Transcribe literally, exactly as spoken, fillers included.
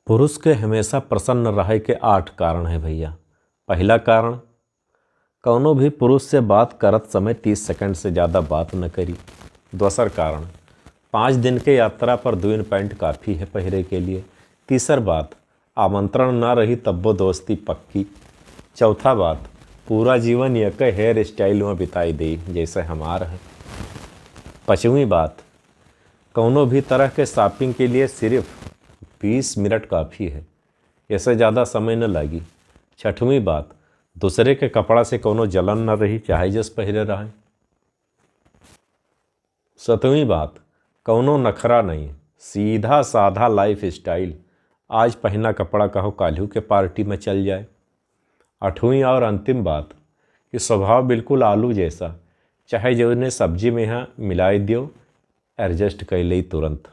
पुरुष के हमेशा प्रसन्न रहे के आठ कारण है भैया। पहिला कारण, कौनो भी पुरुष से बात करत समय तीस सेकंड से ज्यादा बात न करी। दोसर कारण, पाँच दिन के यात्रा पर दुइन पैंट काफी है पहिरे के लिए। तीसर बात, आमंत्रण ना रही तब्बो दोस्ती पक्की। चौथा बात, पूरा जीवन यके हेयर स्टाइल में बिताई दे जैसे हमार है। पाँचवीं बात, कौनो भी तरह के शॉपिंग के लिए सिर्फ बीस मिनट काफी है, ऐसे ज्यादा समय न लागी। छठवीं बात, दूसरे के कपड़ा से कौनो जलन न रही, चाहे जस पहिरे रहे। सतवीं बात, कौनो नखरा नहीं, सीधा साधा लाइफ स्टाइल। आज पहना कपड़ा कहो काल्हू के पार्टी में चल जाए। आठवीं और अंतिम बात कि स्वभाव बिल्कुल आलू जैसा, चाहे जौने सब्जी में यहाँ मिलाए दियो, एडजस्ट कर ले तुरंत।